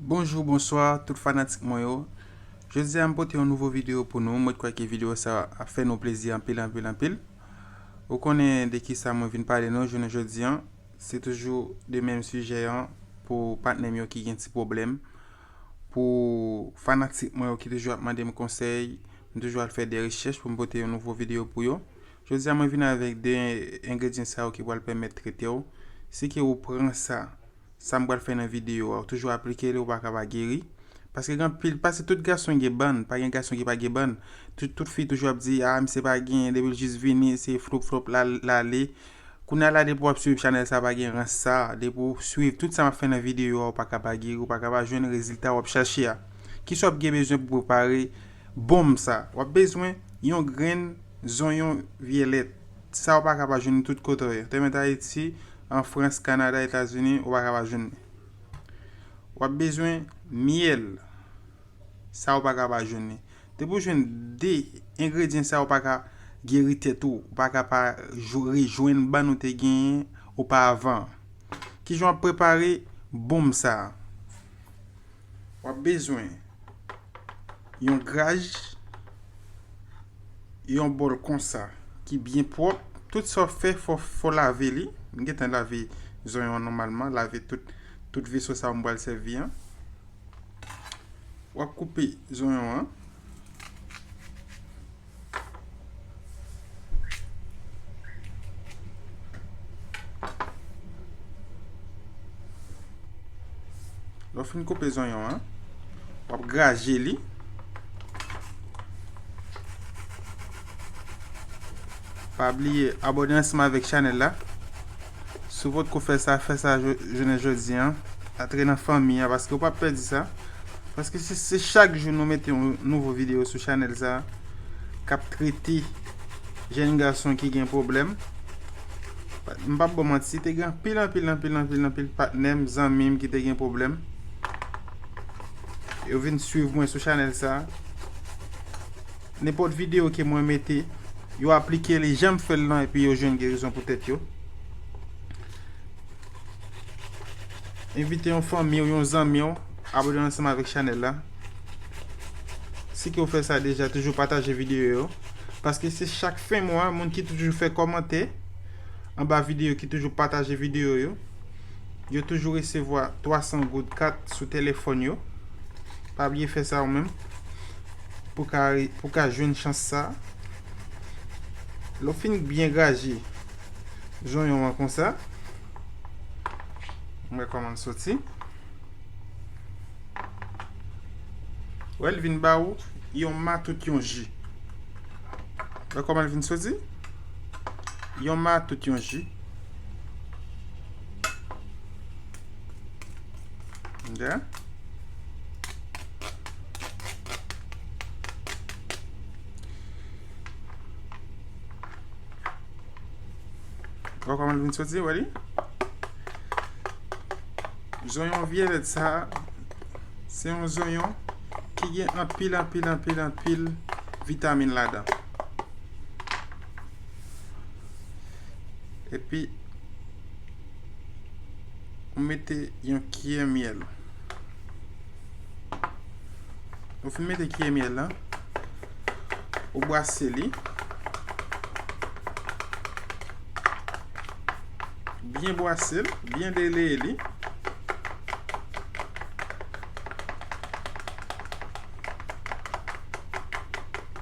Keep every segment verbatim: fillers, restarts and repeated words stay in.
Bonjou, bonswa, tout fanatik mwen yo. Jodi a, m pote yon nouvo videyo pou nou. Mwen kwè ke videyo sa ap fè nou plezi anpil, anpil, anpil. Ou konnen de ki sa mwen vin pale nou jounen jodi an. Se toujou de menm sijè an pou patnè m yo ki gen ti pwoblèm. Pou fanatik mwen yo ki toujou ap mande m konsèy, m toujou al fè de rechèch pou m pote yon nouvo videyo pou yo. Jodi a, mwen vin avèk de engredyan sa yo ki pral pèmèt trete w. Si ke ou pran sa, sa m pral fè nan videyo a, ou toujou aplike li, ou pa ka pa geri. Paske gen anpil, paske tout gason gen bann, pa gen gason ki pa gen bann. Tout, tout fi toujou ap di, "Ah, misye pa genyen, depi l jis vini, se flop, flop, la, l ale." Kounye a la, depi w ap swiv chanèl sa, pa gen rans sa. Depi w swiv tout sa m ap fè nan videyo a, ou pa ka pa geri, ou pa ka pa jwenn rezilta w ap chache a. Kisa w ap gen bezwen pou prepare bonm sa? W ap bezwen yon grenn zonyon vyèlèt. Sa ou pa ka pa jwenn li tout kote w ye. Te mèt Ayiti, an Frans, Kanada, Etazini, ou pa ka pa jwenn li. W ap bezwen myèl. Sa ou pa ka pa jwenn li. Depi w jwenn de engredyan sa, ou pa ka geri tèt ou. Ou pa ka pa jou-, rejwenn bann ou te genyen oparavan. Kijan w ap prepare bonm sa a? W ap bezwen yon graj, yon bòl konsa ki byen pwòp. Tout sa w fè, fò, fò lave li. M gentan lave zonyon an nòmalman, lave tout, tout veso sa yo m pral sèvi an. W ap koupe zonyon an. Lè w fin koupe zonyon an, w ap graje li. Pa bliye abòne ansanm avèk chanèl la. Si w potko fè sa, fè sa jo-, jounen jodi an. Antre nan fanmi an, paske w p ap pèdi sa. Paske se, se chak jou nou mete yon nouvo videyo sou chanèl sa k ap trete jèn gason ki gen pwoblèm. M p ap ba w manti, te gen anpil, anpil, anpil, anpil, anpil patnè m, zanmi m ki te gen pwoblèm. Yo vin swiv mwen sou chanèl sa. Nenpòt videyo ke mwen mete, yo aplike li jan m fè l lan, epi yo jwenn gerizon pou tèt yo. Envite yon fanmi w, yon zanmi w, abòne ansanm avèk chanèl la. Si ke w fè sa deja, toujou pataje videyo yo. Paske se chak fen mwa, moun ki toujou fè kòmantè anba videyo, ki toujou pataje videyo yo, yo toujou resevwa twa san goud kat sou telefòn yo. Pa bliye fè sa ou menm. Pou ka, pou ka jwenn chans sa. Lè w fin byen graje zonyon an konsa, m wè kòman l soti. Wè, l vin ba ou yon matout yon ji. Wè kòman l vin soti? Yon matout yon ji. Oke. Wè kòman l vin soti, wè li? Zonyon vyèlèt sa, se yon zonyon ki gen anpil, anpil, anpil, anpil vitamin ladan. Epi, ou mete yon kiyè myèl. Ou fin mete kiyè myèl lan, ou bwase li. Byen bwase l, byen deleye li.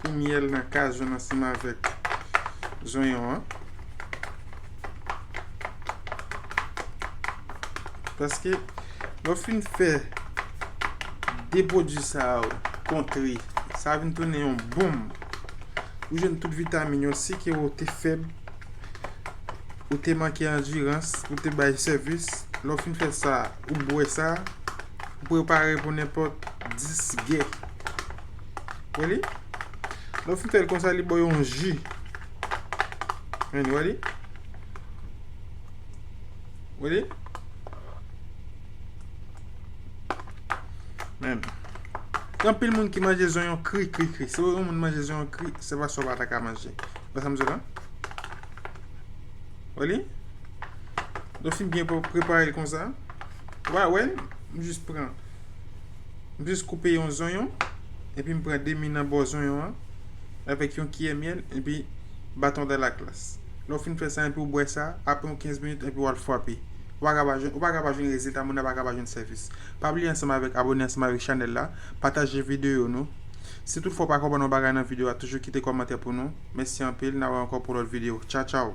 Pou myèl lan ka jwenn ansanm avèk zonyon an. Paske lè w fin fè de pwodui sa yo kontre, sa vin tounen yon bonm. Ou jwenn tout vitamin yo, si ke ou te fèb, ou te manke andirans, ou te bay sèvis. Lè w fin fè sa, ou bwè sa, ou prepare pou nenpòt dis gè. Wè li? Lè w fin fè l konsa, li ba w yon ji. Men, wè li? Wè li? Men. Gen anpil moun ki manje zonyon kri, kri, kri. Si yon moun manje zonyon kri, se pa sa w pa ta ka manje. Wè sa m di w la? Wè li? Lè w fin byen pre-, prepare l konsa. Wè, wè, m jis pran M jis koupe yon zonyon, epi m pran demi nan bò zonyon an, avèk yon kiyè myèl, epi baton de la glace. Lè w fin fè sa, epi w bwè sa, apre yon kenz minit, epi w al frape. Ou pa ka pa jwenn, ou pa ka pa jwenn rezilta, moun nan pa ka pa jwenn sèvis. Pa bliye ansanm avèk abone ansanm avèk chanèl la, pataje videyo nou. Si toutfwa w pa konprann yon bagay nan videyo a, toujou kite kòmantè pou nou. Mèsi anpil, n a wè ankò pou lòt videyo. Tchaw, tchaw!